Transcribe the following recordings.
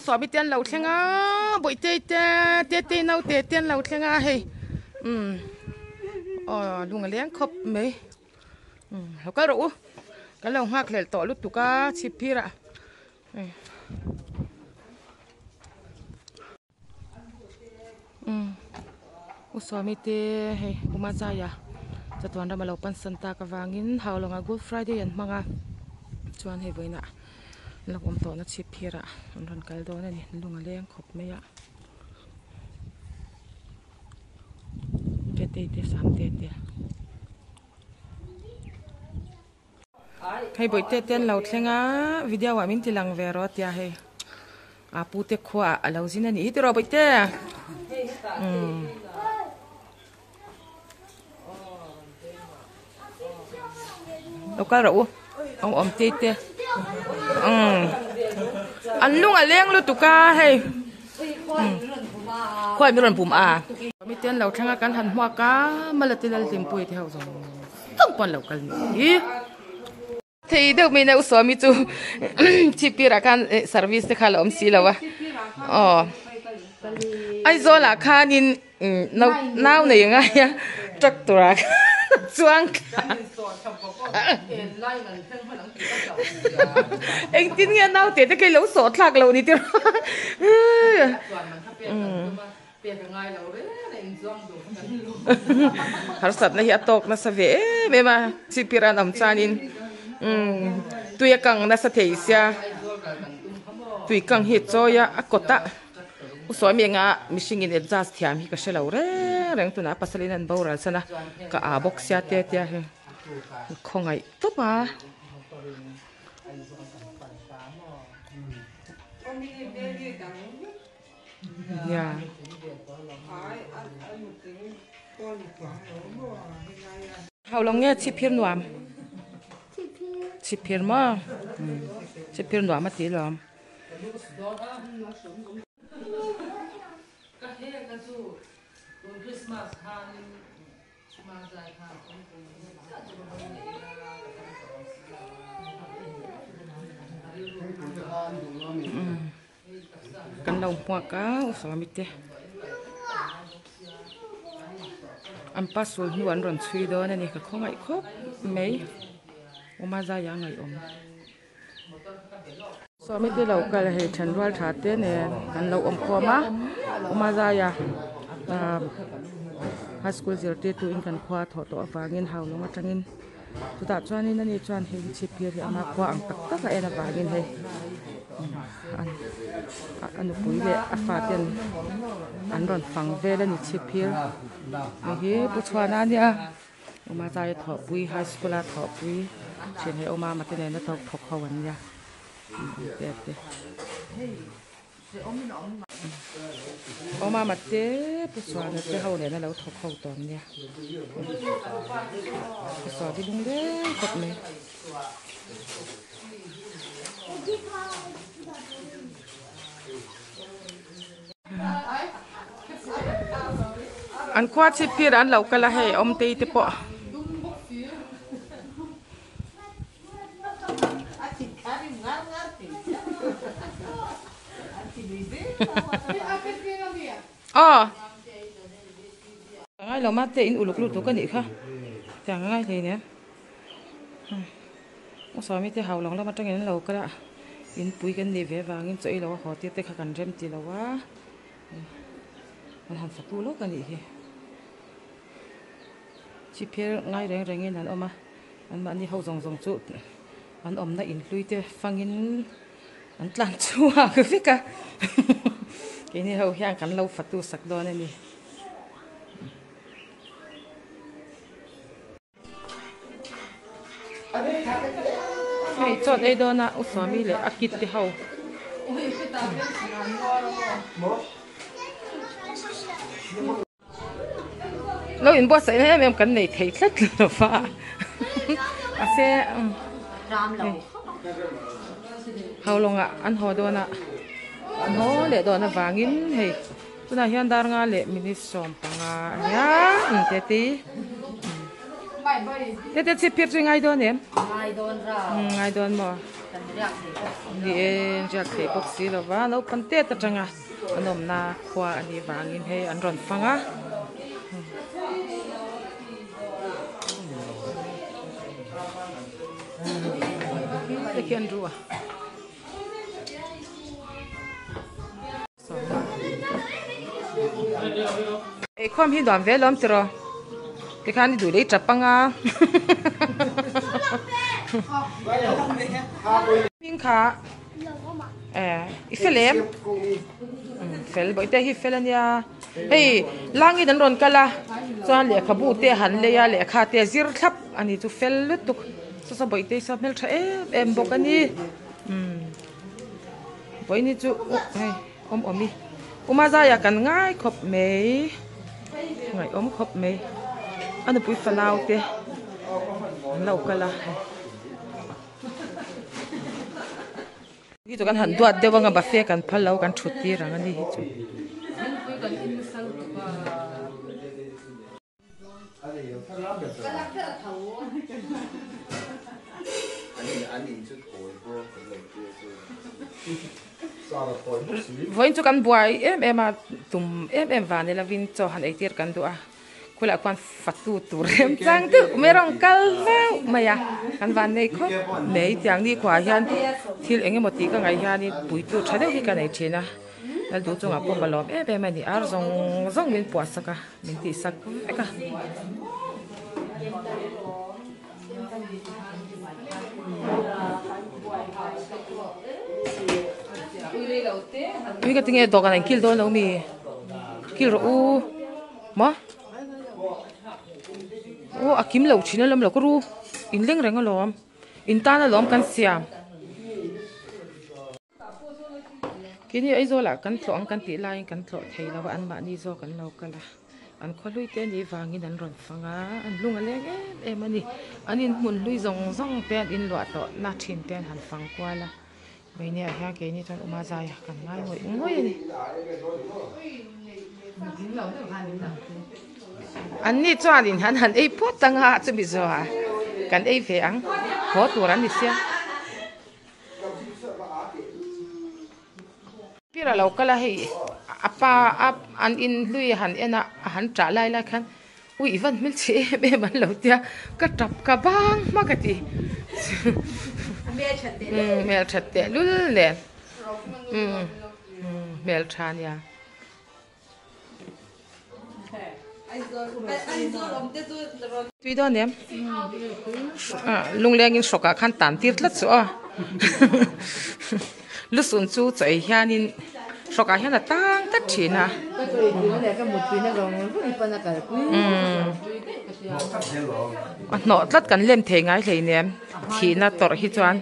Usawmi te an lo thleng a, Bawihtei te, Tetei naute te an lo thleng a hei umm aw lung a leng khawp mai umm lo kal rawh u kan lo nghak hlelh tawh lutuk a chhip phir ah umm Usawmi te hei Uma Zaia chatuan rama lo pan san tak avangin Haulawngah Good Friday an hmang a chuan hei vawiinah an lo awm tawhna chhip phir ah an rawn kal dawn a ni lung a leng khawp mai a te te sam te te. Hei bawihte te an lo thleng a video ah min ti lang ve rawh a tia hei a pu te khua ah a lo zin a nih hi tiraw bawihte umm lo kal rawh u awm awm te te umm an lung a leng lutuk a hei khuai min rawn bum a mi te an lo thleng a kan han hmuak a Malati Lalhlimpuii te ho zawng. Tawng pawn lo kal ni hi. Thei deuh mai na usawmi chu chhipir ah khan service te kha la awm si lo a. Aw. Aizawl ah khanin nau nei ngai a tractor ah khan chuang thla. Engtin nge nau te te khi lo sawh thlak lo ni tir. Pek a ngai lo reng a inzuang duh kha kan lu. Harsatna hi a tawk nasa ve em em a, chipir an awm chuanin tui a kang nasa thei sia, tui kang hi a chawi a, a kawt a, u sawi mi anga mihring in adjust thiam hi ka hre lo reng reng tunah pasalin an boral san a, ka aa bawk sia te tia hi khawngaih tawp a. Nia. Hau lo nge chhipphir nuam. Chhipphir maw? Chhipphir nuam a ti lawm. Kan lo hmuak a usawmi te an pasul hnu an rawn chhui dawn a ni ka khawngaih khawp mai awma zai a ngaihawm sawmi te lo kal hei then rual tha te nen an lo awm khawm a awma zai a ah high school zirtirtu in kan khua thawh tawh avangin haulawng atangin. Chutah chuanin ani chuan hei chhipphir hi ama khua ang tak tak a en avangin hei a nupui leh a faten an rawn fang vel a ni chhipphir hei hi pu chhuana a nia awma zai a thawhpui high school a thawhpui thin hei awma mate nena thawk thawk ho an nia te te. Aw mama te pu Suana te ho nena lo thawk ho tawh nia pu Suan hi lung leng khawp mai. An khua chhip phir an lo kal a hei awmtei te pawh. Aw ngai lo mate in uluk lutuk a nih kha tiang a ngai hlei nen u sawmi te hau lang lam atangin an lo kal a in pui kan nih ve vangin chaw ei lo a haw tir te kha kan rem ti lo a an han fatu lawk a nih hi chipher ngai reng rengin an awm a. Anmahni ho zawng zawng chu an awmna inhlui te fangin an tlan chhuak vek a keini ho hian kan lo fatu sak dawn a ni. Hei chaw ei dawn a u Sawmi leh a kid te ho. Lo inbuatsaih na em em kan nei thei tlat lo va mahse haulawngah an haw dawn a an haw leh dawn avangin hei tunah hian dar nga leh minute 15 a nia tete tete chhip phir chu i ngai dawn em ngai dawn maw. Ni e, an riak thei bawk si lo va, naupang tet atanga an awmna khua a nih vangin hei an rawn fang a. Te khi an ru a. Eikhawm hi nuam ve lawm tiraw tikhan i duh leh i tap anga hming kha eh i fel em fel bawihte hi fel ania hei langin an rawn kal a chuan lehkhabu te han lei a lehkha te a zir thlap ani chu fel lutuk saw saw bawihte hi saw hmeltha em em bawk ani umm. Vawiin hi chu hei awm awm i Uma zaiah kan ngai khawp mai ngaihawm khawp mai a nupui fanau te an lo kal a hei hi chu kan han duat deuh anga buffet kan phal lo kan thut tir ang a ni hi chu. Vawiin chu kan buai em em a, tum em em vang ni lovin chaw han eitir kan duh a, khulah khuan fatu tur remchang deuh mai a rawn kal hlauh mai a, kan van nei khawp mai tiang nikhua hian thil eng emaw tih ka ngaih hianin puitu tha deuh hi ka nei thin a. Lal duh chungah pawh ka lawm em em a ni, ar zawng zawng min puah sak a, min tih sak vek a. Ui ka tinge dawhkan an kil dawn lo mi, kil rawh u maw aw a kim lo thin alawm lo ka ru in leng reng alawm in tan alawm kan siam. Keini Aizawlah kan tlawh ang kan tih laiin kan tlawh thei lo a, anmahni zawk an lo kal a, an khawhlui te anih vangin an rawn fang a, an lung a leng em em a ni. An inhmun hlui zawng zawng te an inluah tawh na thin te an han fang kual a, Vawinia hian keini chuan Uma Zaia kan ngai ngawih ngawih a ni. Anni chuanin an han ei phawt ang a, chumi zawhah kan ei ve ang, haw tur an ni sia. Pira lo kal a hei a pa a an in hlui a han en a a han ṭah lai lai khan ui i van hmelchhe em em an lo tia ka tap ka bang hma ka ti hmelṭha tehlul nen hmelṭha nia. Tui dawn em? Lunglengin hrawkah khan tan tir tlat chu aw. Lusun chu chaw ei hianin hrawkah hian a tang tlat thin a. A hnawh tlat kan lem thei ngai hleinem thihna tawrh hi chuan.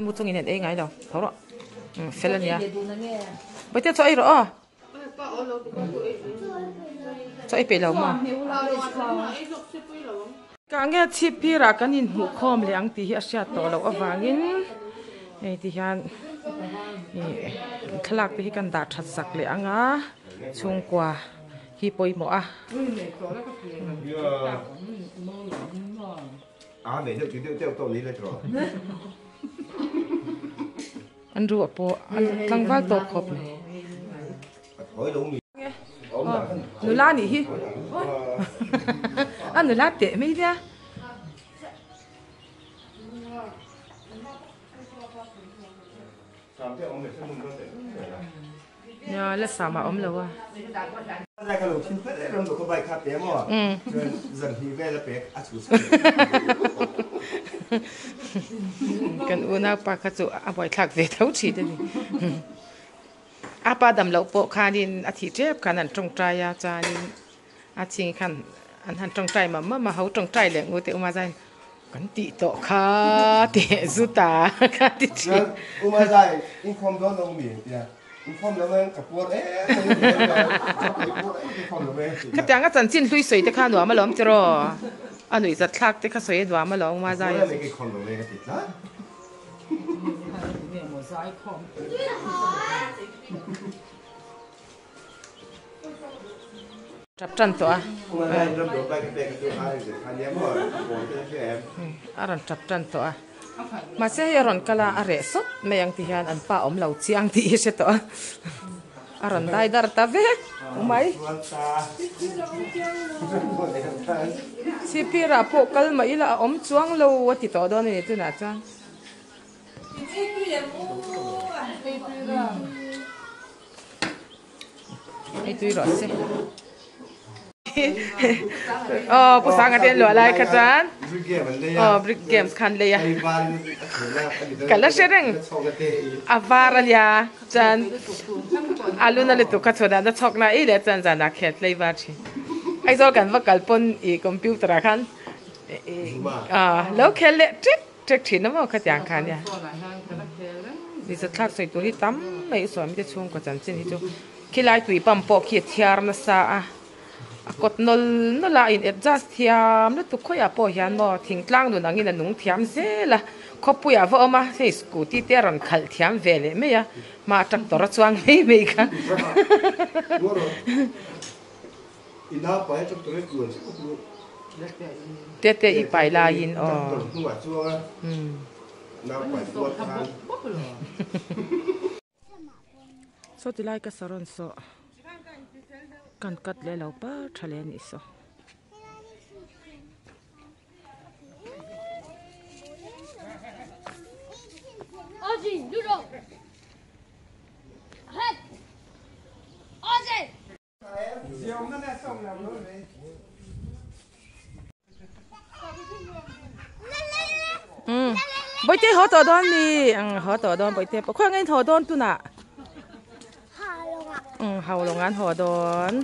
Mu chungin an ei ngai lo, tho rawh. Fel a nia. Bawihte chaw ei rawh aw. Chaw ei peih lo maw? Kah nge chhip phirah kan inhmuh khawm leh ang tih hi a hriat tawh loh avangin hei ti hian ih thlalak te hi kan dah that sak leh ang a chhungkua. hi pawimawh a. An ruah pawh a tlangval tawk khawp mai. Nula nih hi a nula teh mai nia. Nia la sam a awm lo a. Kan unau pa kha chu a buaithlak ve tho thin a ni. A pa dam loh pawh khanin a thih tep khan an tawngtai a chuanin a ching khan an han tawngtai mam mam a ho tawngtai leh ngu teh uma zai kan tih tawh kha teh zu ta kha ti thin. Uma zai inkhawm dawn lo mi tia inkhawm lo em ka puar em Khatiang a chanchin hlui sawi te kha nuam alawm tiraw a nuih zat thlak te kha sawi a nuam alawm Uma zai. Tap tan tawh a. A rawn tap tan tawh a. Mahse hei a rawn kal a, a reh sawt mai ang ti hian an pa awm lo chiang tih hi hre tawh a. A rawn dai dar ta vek mai. Chhipirah pawh kal mah ila a awm chuang lo a ti tawh dawn a ni tunah chuan. Hei tui rawh se. Aw pu sanga te an luah lai kha chuan aw brick games khan lei a ka la hre reng a var a nia chuan a luna lutuk kha chhuan ah na chhawk na ei leh chuan zanah khet tlei var thin Aizawl kan va kal pawn ih computer ah khan lo khel leh ṭek ṭek thin a maw khatiang kha nia Mizo thlak sawi tur hi tam mai u sawi mite chhungkaw chanchin hi chu khilai tui pump pawh khi a thiar nasa a a kawt nawl nawl a a in adjust thiam lutuk khawiah pawh hian maw thingtlang nun angin a nung thiam zel a khawpuiah va awm a hei scooty te a rawn khalh thiam ve leh mai a hma tractor a chuang mai mai kha. Tete i pai laiin aw. Saw ti lai ka saron saw kan cut leh lo par tha leh a nih saw. Bawihte haw tawh dawn mi haw tawh dawn bawihte pawh khawi angin haw dawn tunah hau lawng an haw dawn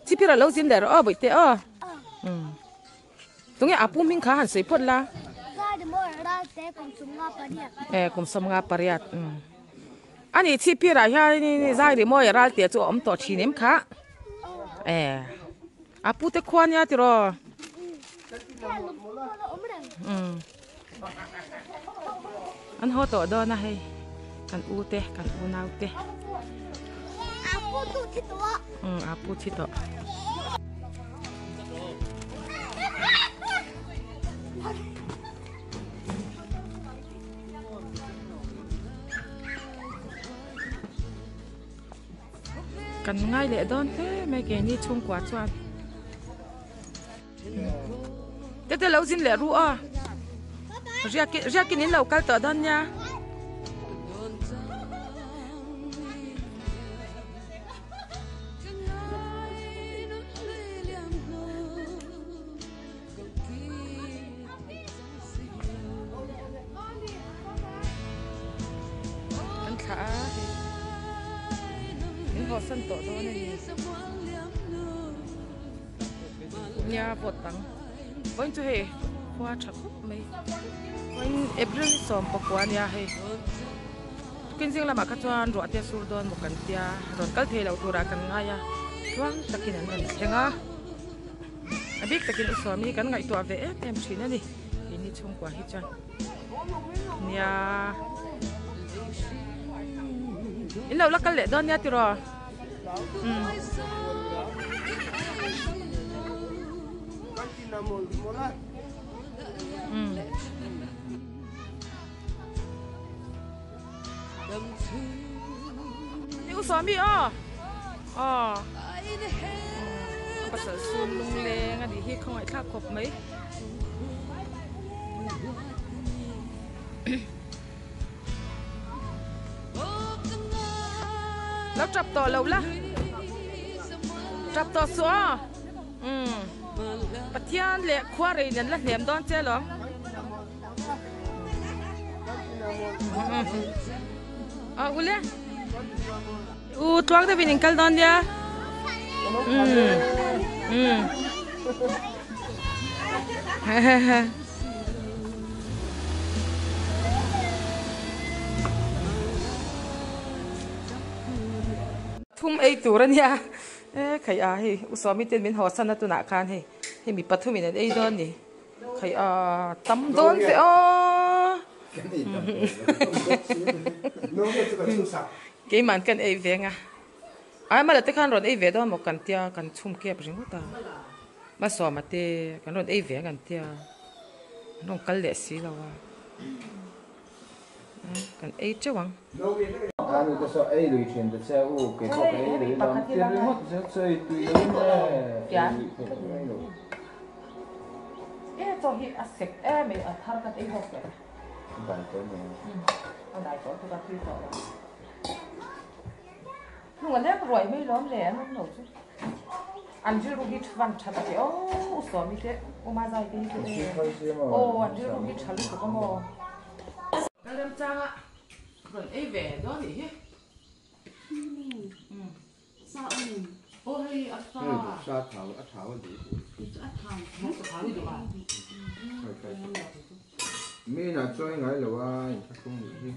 chipir a lo zin leh rawh aw bawihte aw tunge a pu hming kha han sawi phawt la e kum sawmnga pariat A nih chhipirah hianin zai ri mawi a ral tih chu a awm tawh thin em kha? E a pu te khua nia tiraw? Umm an haw tawh dawn a hei kan u te kan unau te umm a pu thi tawh. Kan ngai leh dawn hle mai keini chhungkua chuan tete lo zin leh ru a riakin in lo kal tawh dawn nia. Kan thlah a hei min haw san tawh dawn a ni nia vawt ang vawiin chu hei khua tha khawp mai vawiin April ni 19 ania hei tukin zing lamah kha chuan ruah te a sur dawn maw kan tia rawn kal thei lo turah kan ngai a tluang takin an rawn thleng a. A bik takin u Sawmi kan ngaihtuah ve em em thin a ni keini chhungkua hi chuan nia in lo la kal leh dawn nia tiraw umm umm U Sawmi aw aw a pasal sun lungleng a nih hi khawngaih thlak khawp mai lo tap tawh lo la tap tawh suh aw umm Pathian leh khuarei nen la hnem dawn che alawm. A ule u tluang deuhin in kal dawn nia um thum ei tur ania e khai a hei u sawmi ten min haw san a tunah khan hei hei mi pathumin an ei dawn ni. Khai a tam dawn ve aw. Keimah kan ei veng a. Ai mala te khan rawn ei ve dawn maw kan tia kan chhum kep ringawt a. Masawma te kan rawn ei ve ang an tia an rawn kal leh si lo a. Kan ei teuh ang. Hnung a leng ruai mai lawm le an awm lo chu. An rilru hi van tha tak e aw u Sawmi te u Mazai te hi chu e aw an rilru hi tha lutuk a maw. Kal remchanga rawn ei ve dawn nih hi. Aw hei a sa. Sa thau a thau a duh. Sa thau i duh a. Mi inah chuan i ngai lo a inthlahrung nih hi.